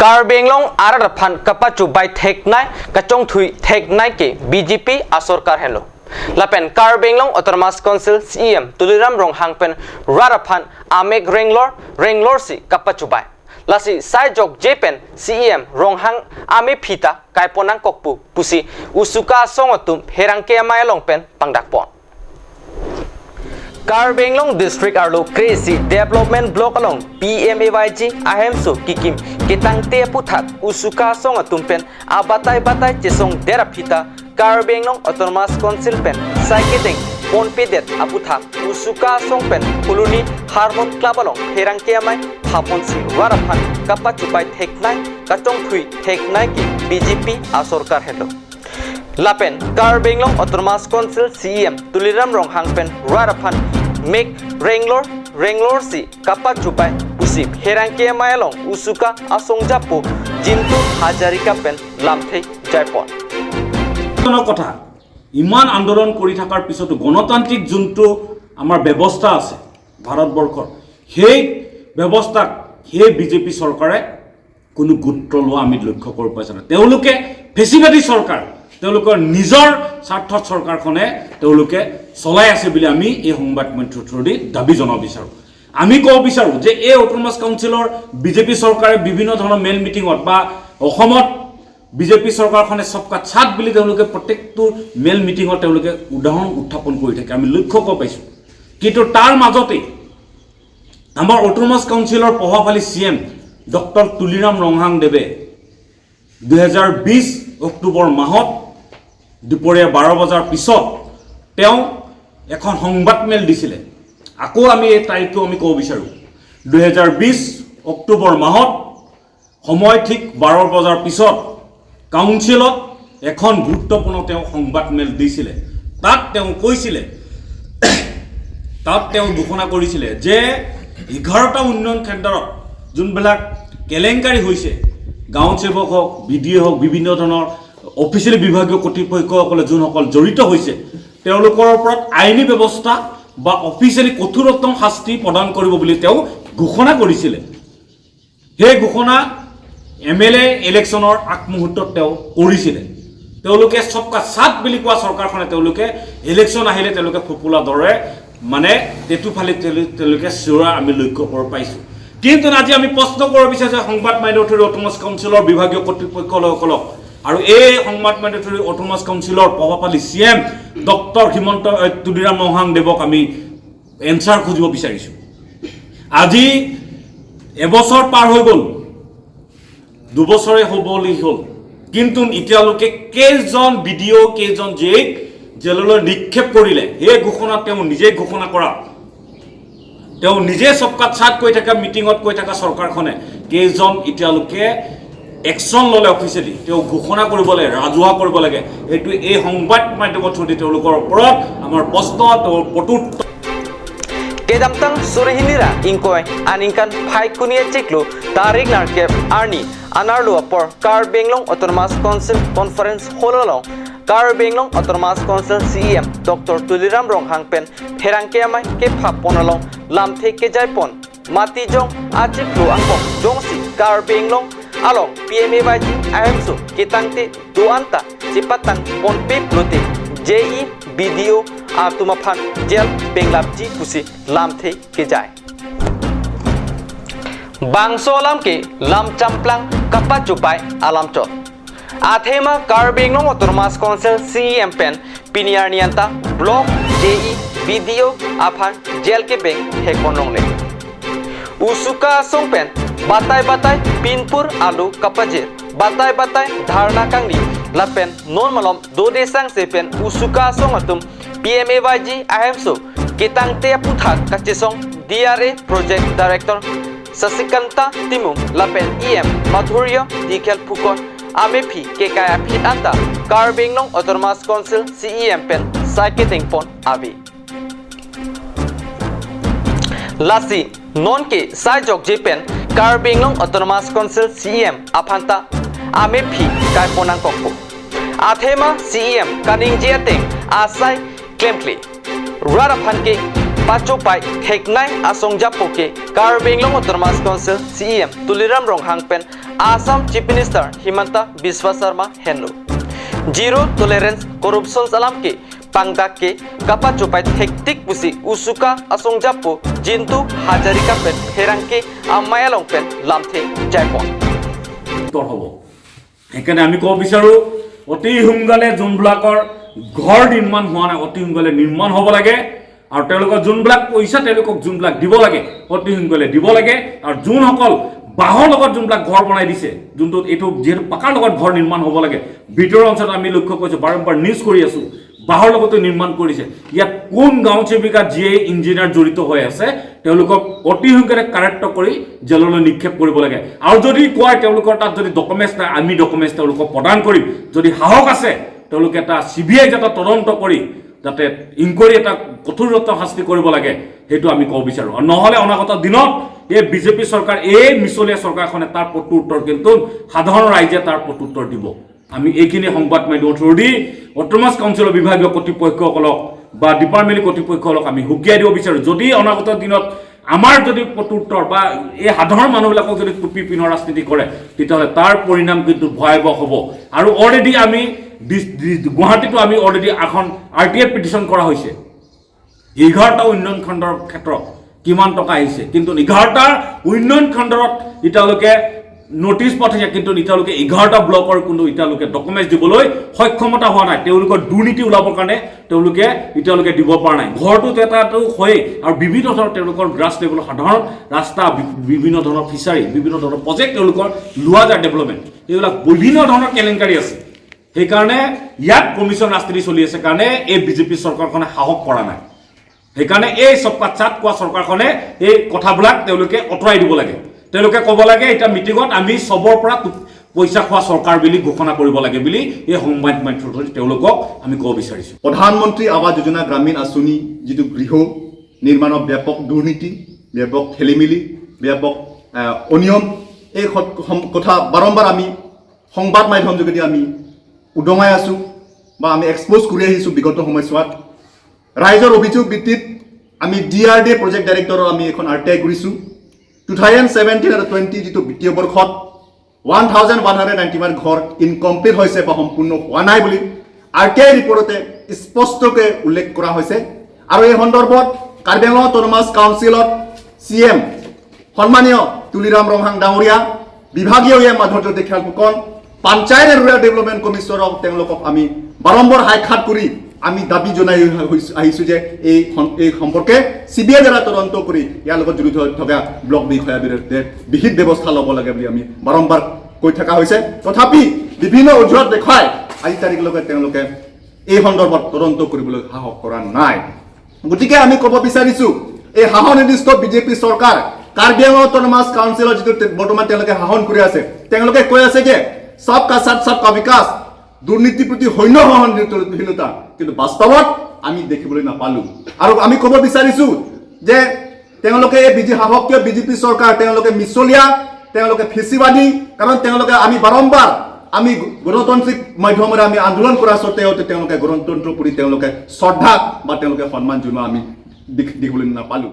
Karbi Anglong arar phan kapachu bai theknai kachong thui theknai ke BJP a sarkar hello lapen Karbi Anglong Autonomous Council CM Tuliram Ronghang pen raraphan amek renglor renglor si kapachu bai lasi saijok jepen CEM Ronghang ame phita kaiponang kokpu pusi usuka songotum herangke amayalong pen pangdakpon. Karbi Anglong District arlo Crazy Development Block along PMAYG ahemso kikim kitangte puthak usuka songotum pen abatai batai chesong dera phita Karbi Anglong Autonomous Council pen saiketeng ponpedet aputha usuka song pen Huluni Harmon Club along herangke amai thaponsi waraphan kapachupai theknai kachong thui theknai ki BJP a sarkar hello lapen Karbi Anglong Autonomous Council CEM Tuliram Ronghang pen raraphan mek renglor renglor si kapachupai pusi herangke amai along usuka asongjapu Jintu Hazarika pen lamthei jaipon. কথা ইমান আন্দোলন কৰি থকাৰ পিছতো গণতান্ত্ৰিক যোনটো আমাৰ ব্যৱস্থা আছে ভাৰতবৰ্ষৰ, সেই ব্যৱস্থাক সেই বিজেপি চৰকাৰে কোনো গুৰুত্ব লোৱা আমি লক্ষ্য কৰিব পাৰিছোঁ নাই। তেওঁলোকে ফেচিবাদী চৰকাৰ, তেওঁলোকৰ নিজৰ স্বাৰ্থত চৰকাৰখনে তেওঁলোকে চলাই আছে বুলি আমি এই সংবাদ মাধ্যমৰ থ্ৰুদি দাবী জনাব বিচাৰোঁ। আমি ক'ব বিচাৰোঁ যে এই অট'নমাছ কাউন্সিলৰ বিজেপি চৰকাৰে বিভিন্ন ধৰণৰ মেল মিটিঙত বা অসমত বিজেপি চৰকাৰখনে সবকা সাথ বুলি তেওঁলোকে প্ৰত্যেকটো মেল মিটিঙত তেওঁলোকে উদাহৰণ উত্থাপন কৰি থাকে, আমি লক্ষ্য কৰিব পাইছোঁ। কিন্তু তাৰ মাজতেই আমাৰ অট'নমাছ কাউন্সিলৰ প্ৰভাৱশালী C M doctor Tuliram Ronghang দেৱে 2020 অক্টোবৰ মাহত দুপৰীয়া 12 বজাৰ পিছত তেওঁ এখন সংবাদমেল দিছিলে। আকৌ আমি এই তাৰিখটো আমি ক'ব বিচাৰোঁ, 2020 অক্টোবৰ মাহত সময় ঠিক 12 বজাৰ পিছত কাউন্সিলত এখন গুৰুত্বপূৰ্ণ তেওঁ সংবাদমেল দিছিলে। তাত তেওঁ কৈছিলে, তাত তেওঁ ঘোষণা কৰিছিলে যে 11টা উন্নয়ন কেন্দ্ৰত যোনবিলাক কেলেংকাৰী হৈছে, গাঁও সেৱক হওক, বি ডি এ হওক, বিভিন্ন ধৰণৰ অফিচিয়েলি বিভাগীয় কৰ্তৃপক্ষসকলে যোনসকল জড়িত হৈছে, তেওঁলোকৰ ওপৰত আইনী ব্যৱস্থা বা অফিচিয়েলি কঠোৰতম শাস্তি প্ৰদান কৰিব বুলি তেওঁ ঘোষণা কৰিছিলে। সেই ঘোষণা এম এল এ ইলেকশ্যনৰ আগমুহূৰ্তত তেওঁ কৰিছিলে। তেওঁলোকে সবকা সাথ বুলি কোৱা চৰকাৰখনে তেওঁলোকে ইলেকশ্যন আহিলে তেওঁলোকে ফোপোলা দৰে মানে টেটুফালি তেওঁলোকে চিঞৰা আমি লক্ষ্য কৰিব পাইছোঁ। কিন্তু আজি আমি প্ৰশ্ন কৰিব বিচাৰিছোঁ সংবাদ মাধ্যমৰ থ্ৰুদি অট'নমাছ কাউন্সিলৰ বিভাগীয় কৰ্তৃপক্ষসকলক আৰু এই সংবাদ মাধ্যমৰ থ্ৰুদি অট'নমাছ কাউন্সিলৰ প্ৰভাৱশালী C M doctor Himanta Tuliram Ronghang দেৱক আমি এনচাৰ খুজিব বিচাৰিছোঁ। আজি এবছৰ পাৰ হৈ গ'ল, দুবছৰে হ'বলৈ হ'ল, কিন্তু এতিয়ালৈকে কেইজন বি ডি অ', কেইজন জেইক জেললৈ নিক্ষেপ কৰিলে? সেই ঘোষণা তেওঁ নিজে ঘোষণা কৰা, তেওঁ নিজে সবকা সাথ কৈ থকা মিটিঙত কৈ থকা চৰকাৰখনে কেইজন এতিয়ালৈকে একশ্যন ল'লে অফিচিয়েলি তেওঁ ঘোষণা কৰিব লাগে, ৰাজহুৱা কৰিব লাগে। এইটো এই সংবাদ মাধ্যমৰ থ্ৰুদি তেওঁলোকৰ ওপৰত আমাৰ প্ৰশ্ন, তেওঁৰ প্ৰত্যুত্তৰ। Kedamtang Surihinira ingkoi aningkan phai kunia chiklu tarik narkep arni anarlu apor Karbi Anglong Autonomous Council Conference Hololong Karbi Anglong Autonomous Council CEM Dr. Tuliram Ronghang pen herangke amai ke phaponalong lamthe ke jaipon matijong achiklu angkong jongsi Karbi Anglong along PMAYG ahemsu kitangte duanta chipatang ponpe plute JE BDO artumaphan jail benglapji pusi lamthe ke jai bangso alam ke lam champlang kapa chupai alam chot athema Karbi Anglong Autonomous Council CEM pen piniar nianta block JE BDO aphan jail ke beng hekonongle usuka songpen batai batai pinpur alu kapajir batai batai dharna kangni lapen non malom dode sang sepen usuka songatum PMAYG ahemsu kitangte puthak kachisong DRA Project Director Sasikanta Timung lapen EM Madhurya Dikhel Phukon amepi kekaya phit anta Karbi Anglong Autonomous Council CEM pen saiketing pon abi lasi non ke saijok jepen Karbi Anglong Autonomous Council CEM aphanta amepi kai ponang kokpo athema CEM kaning jiateng asai klemkli raraphan ke pacho pai theknai asong japoke Karbi Anglong Autonomous Council CEM Tuliram Ronghang pen Assam Chief Minister Himanta Biswa Sarma henlo Zero tolerance corruption alam ke pangdak ke kapa chupai hektik pusi usuka asongjapo Jintu Hazarika pen ferangke amayalong pen lamthe jaipon. উত্তৰ হ'ব। সেইকাৰণে আমি ক'ব বিচাৰোঁ, অতি সোনকালে যোনবিলাকৰ ঘৰ নিৰ্মাণ হোৱা নাই, অতি সোনকালে নিৰ্মাণ হ'ব লাগে আৰু তেওঁলোকৰ যোনবিলাক পইচা তেওঁলোকক যোনবিলাক দিব লাগে, অতি সোনকালে দিব লাগে। আৰু যোনসকল বাঁহৰ লগত যোনবিলাক ঘৰ বনাই দিছে, যোনটো এইটো যিহেতু পাকাৰ লগত ঘৰ নিৰ্মাণ হ'ব লাগে, ভিতৰৰ অঞ্চলত আমি লক্ষ্য কৰিছোঁ, বাৰম্বাৰ নিউজ কৰি আছোঁ, বাঁহৰ লগতো নিৰ্মাণ কৰিছে। ইয়াত কোন গাঁও চেৱিকা যিয়ে ইঞ্জিনিয়াৰ জড়িত হৈ আছে, তেওঁলোকক অতি সোনকালে কাৰেক্ট কৰি জেললৈ নিক্ষেপ কৰিব লাগে। আৰু যদি কয় তেওঁলোকৰ তাত যদি ডকুমেণ্টছ নাই, আমি ডকুমেণ্টছ তেওঁলোকক প্ৰদান কৰিম। যদি সাহস আছে, তেওঁলোকে এটা চিবিআই যাতে তদন্ত কৰি যাতে ইনকুৱাৰী এটা কঠোৰত্ব শাস্তি কৰিব লাগে, সেইটো আমি ক'ব বিচাৰোঁ। আৰু নহ'লে অনাগত দিনত এই বিজেপি চৰকাৰ, এই মিছলীয়া চৰকাৰখনে তাৰ প্ৰত্যুত্তৰ কিন্তু সাধাৰণ ৰাইজে তাৰ প্ৰত্যুত্তৰ দিব। আমি এইখিনি সংবাদ মাধ্যমৰ থ্ৰুদি অট'নমাছ কাউন্সিলৰ বিভাগীয় কৰ্তৃপক্ষসকলক বা ডিপাৰ্টমেণ্ট কৰ্তৃপক্ষসকলক আমি সকীয়াই দিব বিচাৰোঁ, যদি অনাগত দিনত আমাৰ যদি প্ৰত্যুত্তৰ বা এই সাধাৰণ মানুহবিলাকক যদি টুপি পিন্ধোৱাৰ ৰাজনীতি কৰে, তেতিয়াহ'লে তাৰ পৰিণাম কিন্তু ভয়াৱহ হ'ব। আৰু অলৰেডি আমি গুৱাহাটীতো আমি অলৰেডি এখন আৰটিআই পিটিশ্যন কৰা হৈছে, 11টা উন্নয়ন খণ্ডৰ ক্ষেত্ৰত কিমান টকা আহিছে। কিন্তু 11টা উন্নয়ন খণ্ডত এতিয়ালৈকে নটিচ পঠাইছে, কিন্তু এতিয়ালৈকে 11টা ব্লকৰ কোনো এতিয়ালৈকে ডকুমেণ্টছ দিবলৈ সক্ষমতা হোৱা নাই। তেওঁলোকৰ দুৰ্নীতি ওলাবৰ কাৰণে তেওঁলোকে এতিয়ালৈকে দিব পৰা নাই। ঘৰটোত এটাটো হয়েই, আৰু বিভিন্ন ধৰণৰ তেওঁলোকৰ গ্ৰাছ লেভেলৰ সাধাৰণ ৰাস্তা, বিভিন্ন ধৰণৰ ফিচাৰী, বিভিন্ন ধৰণৰ প্ৰজেক্ট তেওঁলোকৰ লোৱা যায় ডেভেলপমেণ্ট, এইবিলাক বিভিন্ন ধৰণৰ কেলেংকাৰী আছে। সেইকাৰণে ইয়াত কমিশ্যন ৰাজনীতি চলি আছে কাৰণে এই বিজেপি চৰকাৰখনে সাহস কৰা নাই। সেইকাৰণে এই সবকা সাথ কোৱা চৰকাৰখনে এই কথাবিলাক তেওঁলোকে আঁতৰাই দিব লাগে। তেওঁলোকে ক'ব লাগে, এতিয়া মিটিঙত আমি চবৰ পৰা পইচা খোৱা চৰকাৰ বুলি ঘোষণা কৰিব লাগে বুলি এই সংবাদ মাধ্যমৰ তেওঁলোকক আমি ক'ব বিচাৰিছোঁ। প্ৰধানমন্ত্ৰী আৱাস যোজনা গ্ৰামীণ আঁচনি যিটো গৃহ নিৰ্মাণৰ ব্যাপক দুৰ্নীতি, ব্যাপক খেলিমেলি, ব্যাপক অনিয়ম, এই কথা বাৰম্বাৰ আমি সংবাদ মাধ্যম যোগেদি আমি উদঙাই আছোঁ বা আমি এক্সপ'জ কৰি আহিছোঁ। বিগত সময়ছোৱাত ৰাইজৰ অভিযোগ ভিত্তিত আমি ডিআৰডি প্ৰজেক্ট ডাইৰেক্টৰৰ আমি এখন আৰটিআই কৰিছোঁ। 2017 আৰু 20 যিটো বিত্তীয় বৰ্ষত 1191 ঘৰ ইনকমপ্লিট হৈছে বা সম্পূৰ্ণ হোৱা নাই বুলি আৰটিআই ৰিপৰ্টতে স্পষ্টকৈ উল্লেখ কৰা হৈছে। আৰু এই সন্দৰ্ভত কাৰ্বি আংলং অট'নমাছ কাউন্সিলত চিএম সন্মানীয় তুলিৰাম ৰংহাং ডাঙৰীয়া, বিভাগীয় M Madhurya Dikshal Phukan, panchayat and rural development কমিশ্যনক তেওঁলোকক আমি বাৰম্বাৰ সাক্ষাৎ কৰি আমি দাবী জনাই আহিছোঁ যে এই সম্পৰ্কে চিবিআই দ্বাৰা তদন্ত কৰি ইয়াৰ লগত জড়িত হৈ থকা ব্লক বিষয়াৰ বিৰুদ্ধে বিহিত ব্যৱস্থা ল'ব লাগে বুলি আমি বাৰম্বাৰ কৈ থকা হৈছে। তথাপি বিভিন্ন অজুহাত দেখুৱাই আজি তাৰিখলৈকে তেওঁলোকে এই সন্দৰ্ভত তদন্ত কৰিবলৈ সাহস কৰা নাই। গতিকে আমি ক'ব বিচাৰিছোঁ, এই শাসন নিৰ্দিষ্ট বিজেপি চৰকাৰ কাৰ্বি আংলং অট'নমাছ কাউন্সিলৰ যিটো বৰ্তমান তেওঁলোকে শাসন কৰি আছে, তেওঁলোকে কৈ আছে যে সবকা সাথ সবকা বিকাশ, দুৰ্নীতিৰ প্ৰতি শূন্য সহনশীলতা, কিন্তু বাস্তৱত আমি দেখিবলৈ নাপালো। আৰু আমি ক'ব বিচাৰিছো যে তেওঁলোকে এই শাসকীয় বিজেপি চৰকাৰ তেওঁলোকে মিছলীয়া, তেওঁলোকে ফেচিবাদী। কাৰণ তেওঁলোকে আমি বাৰম্বাৰ আমি গণতান্ত্ৰিক মাধ্যমেৰে আমি আন্দোলন কৰা স্বত্তেও তেওঁলোকে গণতন্ত্ৰৰ প্ৰতি তেওঁলোকে শ্ৰদ্ধা বা তেওঁলোকে সন্মান জনোৱা আমি দেখিবলৈ নাপালো।